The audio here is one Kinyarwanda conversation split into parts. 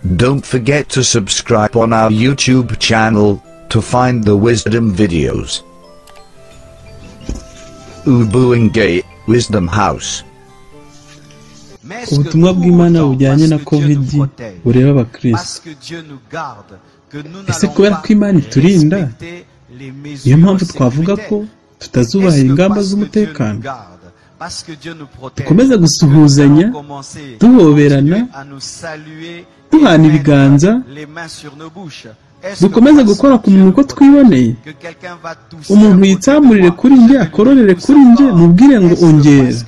Don't forget to subscribe on our YouTube channel to find the wisdom videos. Ubunge Wisdom House. Ubutumwa bw'Imana bujyanye na COVID bureba abakristo. Ese kubera ko Imana iturinda, niyo mpamvu twavuga ko tutazubahira ingamba z'umutekano? Dukomeze gusuhuzanya, duhoberana, duhana ibiganza, dukomeze gukora ku muntu uko twiboneye. Umuntu yitsamurire kuri njye, akororere kuri njye, mubwire ngo ongera.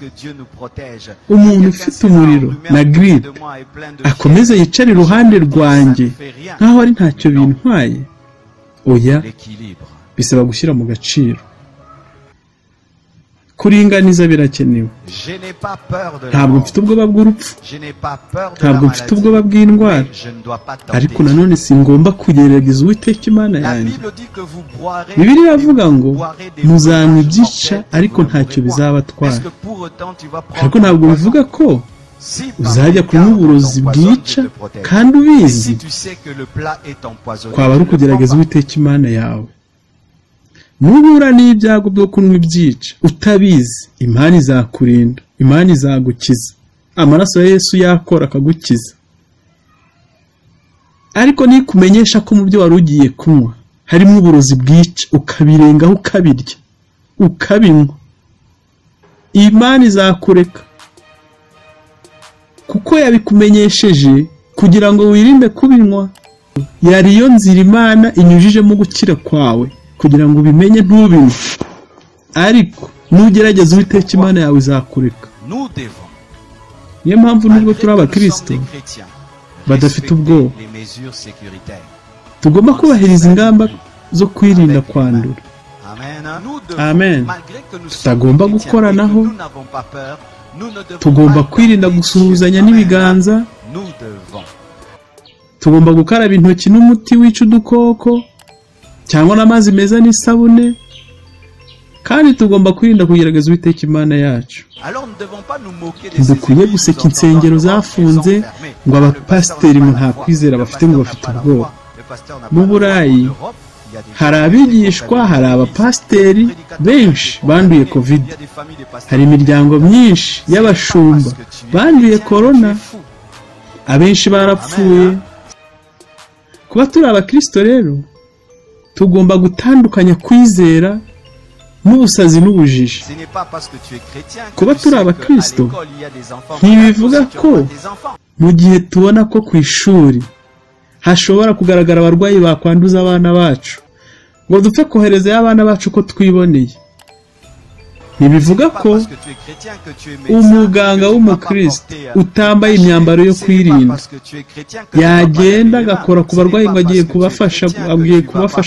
Umuntu ufite umuriro na grippe akomeze yicare iruhande rwanjye nkaho ari ntacyo bintwaye. Oya, bisaba gushyira mu gaciro. Kuringaniza birakenewe. Ntabwo mfite ubwoba bw'urupfu, ntabwo mfite ubwoba bw'indwara, ariko nanone singomba kugerageza Uwiteka Imana yanjye. Bibiliya iravuga ngo muzanywa ibyica ariko ntacyo bizabatwara. Ariko ntabwo bivuga ko uzajya kunywa uburozi bwica kandi ubizi. Kwaba ari ukugerageza Uwiteka Imana yawe. Nubura n'ibyago byo kunywa ibyica utabizi, Imana izakurinda, Imana izagukiza, amaraso ya Yesu yakora akagukiza. Ariko nikumenyesha ko mu byo wari ugiye kunywa harimo uburozi bwica, ukabirengaho, ukabirya, ukabinywa, Imana izakureka, kuko yabikumenyesheje kugira ngo wirinde kubinywa. Yari iyo nzira Imana inyujijemo gukira kwawe, kugira ngo ubimenye ntubinywe. Ariko nugerageza Uwiteka Imana yawe izakureka. Niyo mpamvu nubwo turi abakristo badafite ubwoba, tugomba kubahiriza ingamba zo kwirinda kwandura. Amen. Tutagomba gukoranaho, tugomba kwirinda gusuhuzanya n'ibiganza, tugomba gukaraba intoki n'umuti wica udukoko cyangwa n'amazi meza n'isabune, kandi tugomba kwirinda kugerageza Uwiteka Imana yacu. Ntidukwiye guseka insengero zafunze ngo abapasiteri nta kwizera bafite ngo bafite ubwoba. Mu Burayi hari abigishwa, hari abapasiteri benshi banduye COVID, hari imiryango myinshi y'abashumba banduye corona, abenshi barapfuye. Kuba turi abakristo rero, tugomba gutandukanya kwizera n'ubusazi n'ubujiji. Kuba turi abakristo ntibivuga ko mu gihe tubona ko ku ishuri hashobora kugaragara abarwayi bakwanduza abana bacu, ngo dupfe koherezayo abana bacu ko twiboneye. Ntibivuga ko umuganga w'umukristo utambaye imyambaro yo kwirinda yagenda agakora ku barwayi ngo agiye kubafasha,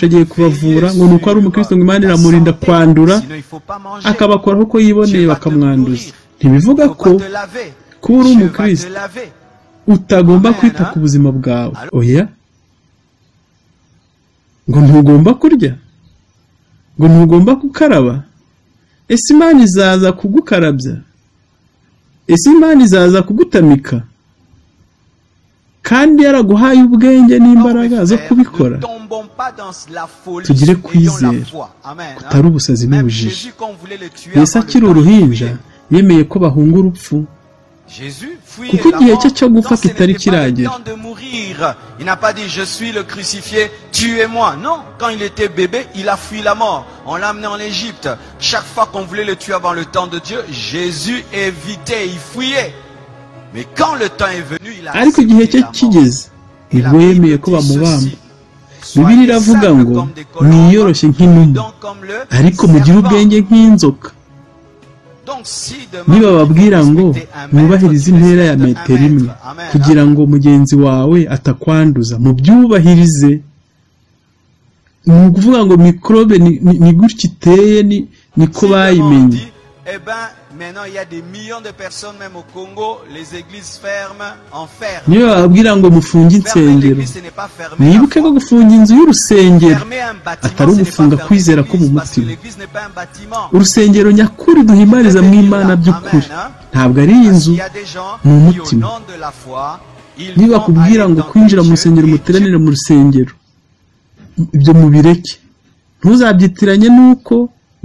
agiye kubavura, ngo nuko ari umukristo ngo Imana iramurinda kwandura, akabakoraho uko yiboneye bakamwanduza. Ntibivuga ko kuba uri umukristo utagomba kwita ku buzima bwawe. Oya, ngo ntugomba kurya, ngo ntugomba gukaraba. Ese Imana izaza kugukarabya? Ese Imana izaza kugutamika kandi yaraguhaye ubwenge n'imbaraga zo kubikora? Tugire kwizera kutari ubusazi n'ubujiji. Yesu akiri uruhinja yemeye ko bahunga urupfu, kuko igihe cye cyo gupfa kitari kiragera. Il n'a pas dit je suis le crucifié, tuez-moi. Non, quand il était bébé, il a fui la mort. On l'a amené en Égypte. Chaque fois qu'on voulait le tuer avant le temps de Dieu, Jésus évitait, il fuyait. Mais quand le temps est venu, il a Ariko igihe cye kigeze nibwo yemeye ko bamubamba. Bibiliya iravuga ngo mwiyoroshye nk'inuma, ariko mugire ubwenge nk'inzoka. Niba bababwira ngo mwubahirize intera ya metero imwe kugira ngo mugenzi wawe atakwanduza, mubyubahirize. Ni ukuvuga ngo mikorobe ni gutya iteye, niko bayimenye. Niba bababwira ngo mufunge insengero, mwibuke ko gufunga inzu y'urusengero atari ugufunga kwizera ko mu mutima. Urusengero nyakuri duhimbariza mu Imana by'ukuri ntabwo ari inzu, ni umutima. Niba bakubwira ngo kwinjira mu rusengero muteranire mu rusengero, ibyo mubireke. Ntuzabyitiranye n'uko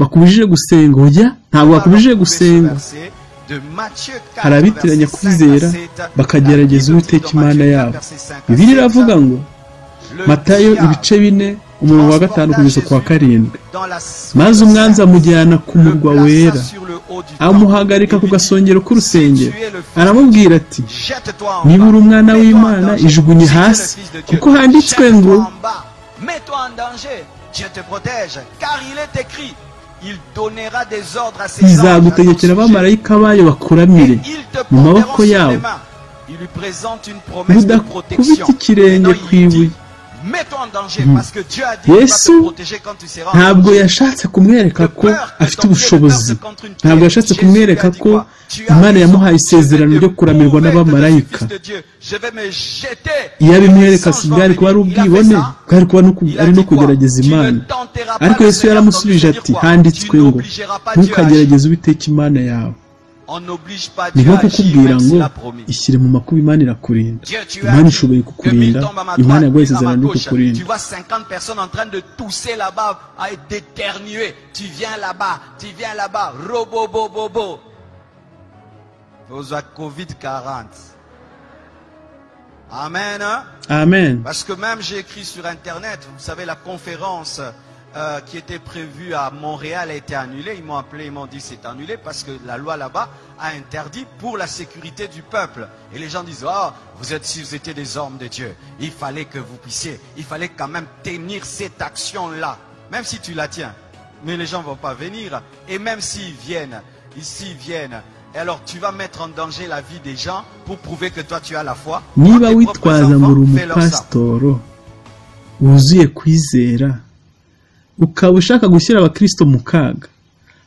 bakubujije gusenga. Oya, ntabwo bakubujije gusenga. Hari abitiranya kwizera bakagerageza Uwiteka Imana yabo. Bibiliya iravuga ngo Matayo ibice 4 umurongo wa 5 kugeza ku wa 7, maze umwanzi amujyana ku murwa wera, amuhagarika ku gasongero k'urusengero, aramubwira ati niba uri umwana w'Imana ijugunye hasi, kuko handitswe ngo izagutegekera abamarayika bayo bakuramire mu maboko yabo, mudakubita ikirenge ku ibuye. Yesu ntabwo yashatse kumwereka ko afite ubushobozi, ntabwo yashatse kumwereka ko Imana yamuhaye isezerano ryo kuramirwa n'abamarayika. Iyo abimwereka si bwari kuba ari ubwibone, bwari kuba ari no kugerageza Imana. Ariko Yesu yaramusubije ati handitswe ngo ntukagerageze Uwiteka Imana yawe. Ni nko kukubwira ngo ishyire mu makuba, Imana irakurinda. Imana ishoboye kukurinda, Imana yaguhaye isezerano ryo kukurinda. Amen. Amen. Parce que même j'ai écrit sur internet, vous savez, la conférence qui était prévue à Montréal a été annulée. Ils m'ont appelé, ils m'ont dit c'est annulé parce que la loi là-bas a interdit pour la sécurité du peuple. Et les gens disent, oh, vous êtes, si vous étiez des hommes de Dieu, il fallait que vous puissiez, il fallait quand même tenir cette action-là, même si tu la tiens. Mais les gens vont pas venir. Et même s'ils viennent, ici viennent. Et alors tu vas mettre en danger la vie des gens pour prouver que toi tu as la foi. Niba witwaza ngo uri umupasitoro wuzuye kwizera, ukaba ushaka gushyira abakristo mu kaga,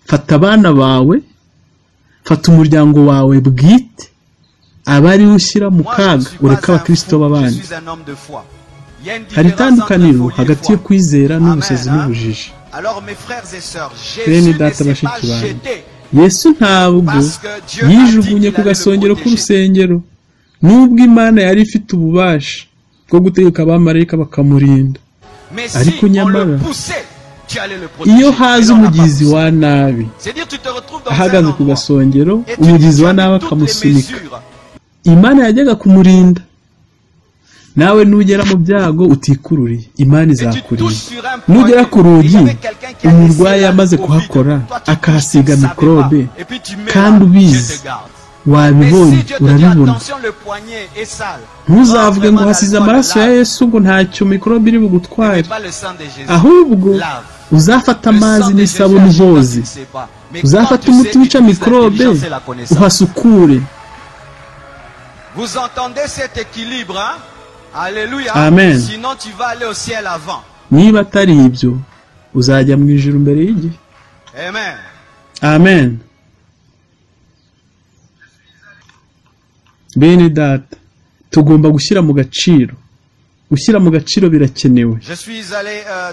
fata abana bawe, fata umuryango wawe bwite, aba ari ushyira mu kaga, ureke abakristo b'abandi. Hari itandukaniro hagati yo kwizera n'ubusazi n'ubujiji. Bene data, bashiki banjye, Yesu ntabwo yijugunye ku gasongero k'urusengero, nubwo Imana yari ifite ububasha bwo gutegeka abamarayika bakamurinda. Ariko nyamara iyo haza umugizi wa nabi ahagaze ku gasongero, umugizi wa nabi akamusunika, Imana yajyaga kumurinda. Nawe nugera mu byago utikururiye, Imana izakurinda. Nugera ku rugi umurwayi amaze kuhakora akahasiga mikorobe, kandi ubizi, wabibonye, urabibona, ntuzavuge ngo hasize amaraso ya Yesu ngo ntacyo mikorobe iri bugutware. Ahubwo uzafata amazi n'isabune uhoze, uzafata umuti wica mikorobe uhasukure. Vous entendez cet équilibre, hein? Alléluia. Amen. Sinon tu vas aller au ciel avant. Niba atari ibyo, uzajya mu ijuru mbere y'igihe. Amen. Amen. Bene data, tugomba gushyira mu gaciro. Gushyira mu gaciro birakenewe.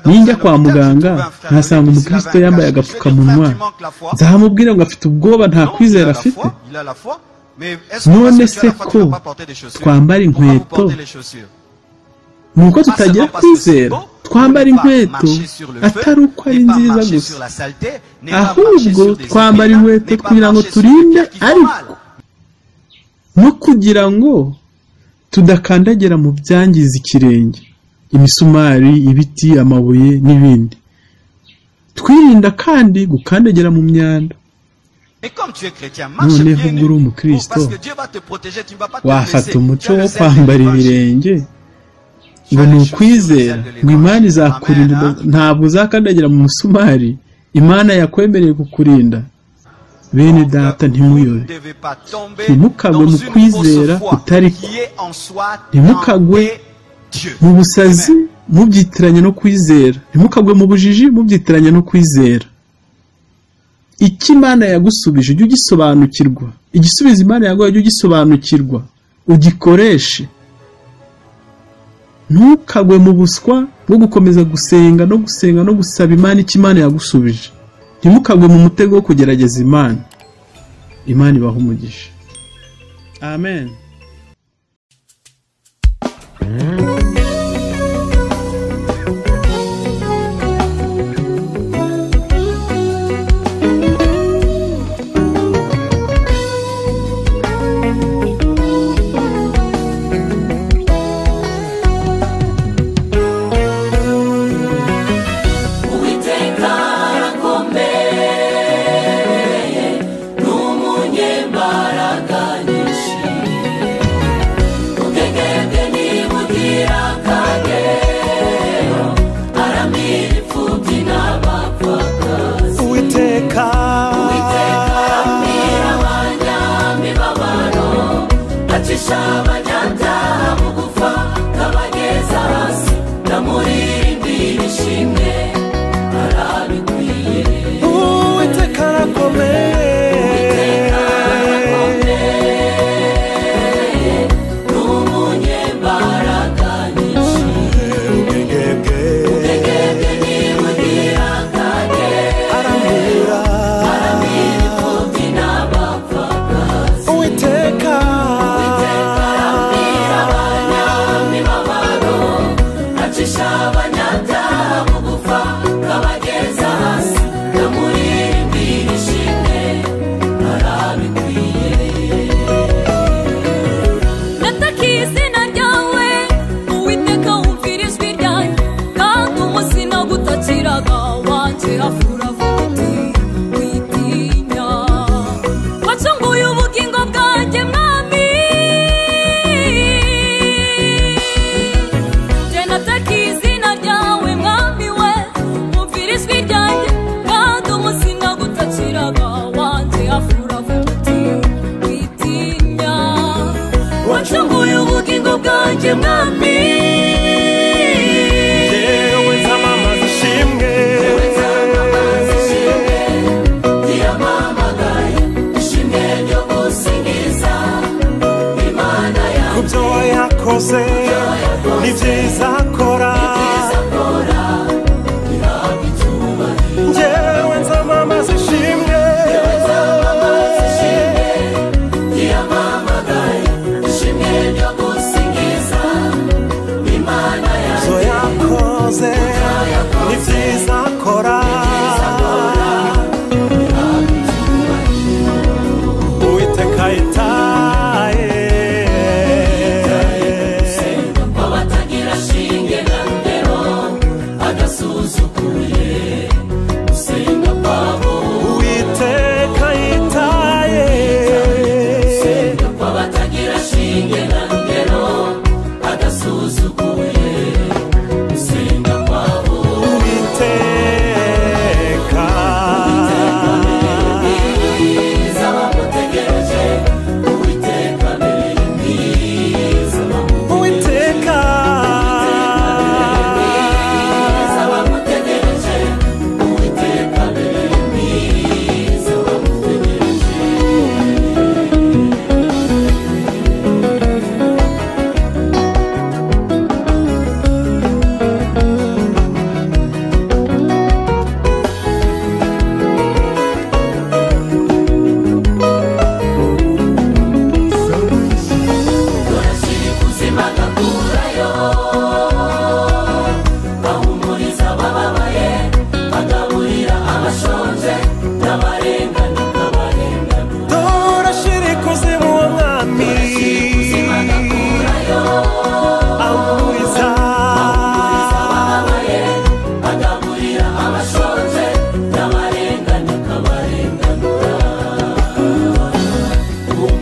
Ninjya kwa muganga nkasanga umukristo yambaye agapfukamunwa, nzamubwira ngo afite ubwoba, nta kwizera afite. None se ko twambara inkweto ni uko tutagira kwizera? Twambara inkweto atari uko ari nziza gusa, ahubwo twambara inkweto kugira ngo turinde, ariko no kugira ngo tudakandagira mu byangiza ikirenge, imisumari, ibiti, amabuye n'ibindi. Twirinda kandi gukandagira mu myanda. Noneho ubwo uri umukristo, wafata umuco wo kwambara ibirenge ngo ni ukwizera, ngo Imana izakurinda, ntabwo uzakandagira mu musumari, Imana yakwemereye kukurinda. Bene data, ntimuyobe, ntimukagwe mu kwizera kutari ko, ntimukagwe mu busazi mubyitiranye no kwizera, ntimukagwe mu bujiji mubyitiranye no kwizera. Icyo Imana yagusubije ujye ugisobanukirwa, igisubizo Imana yaguhaye ujye ugisobanukirwa, ugikoreshe. Ntukagwe mu buswa bwo gukomeza gusenga no gusenga no gusaba Imana icyo Imana yagusubije. Ntimukagwe mu mutego wo kugerageza Imana. Imana ibahe umugisha. Amen.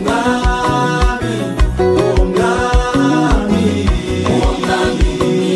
Umwami, umwami, umwami.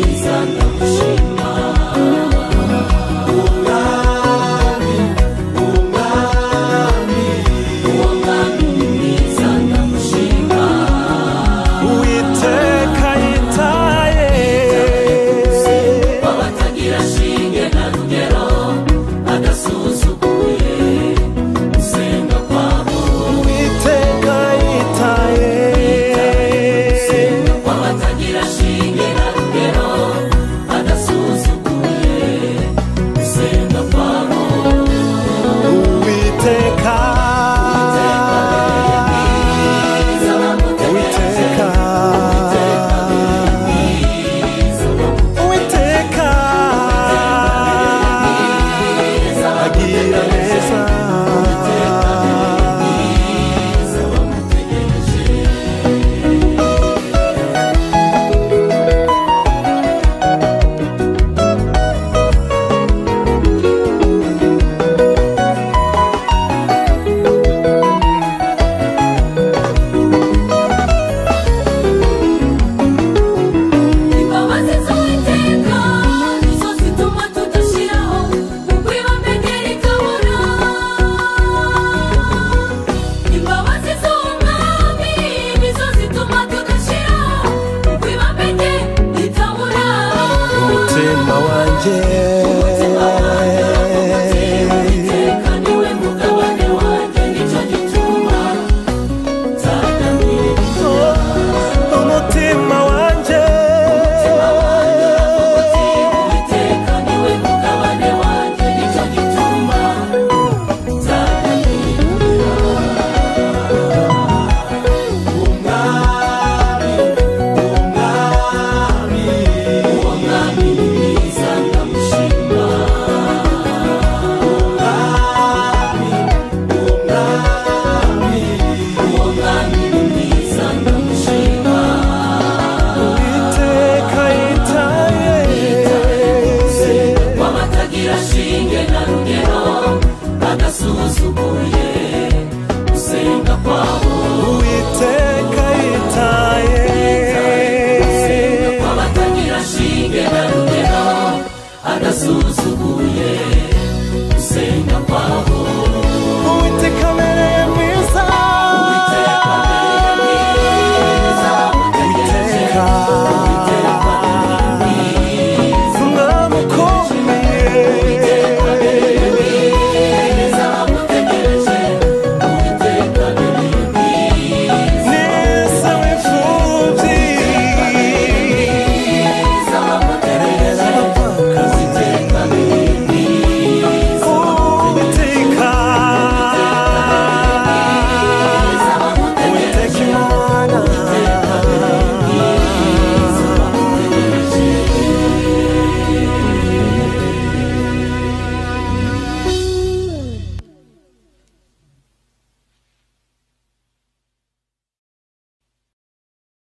Uwiteka.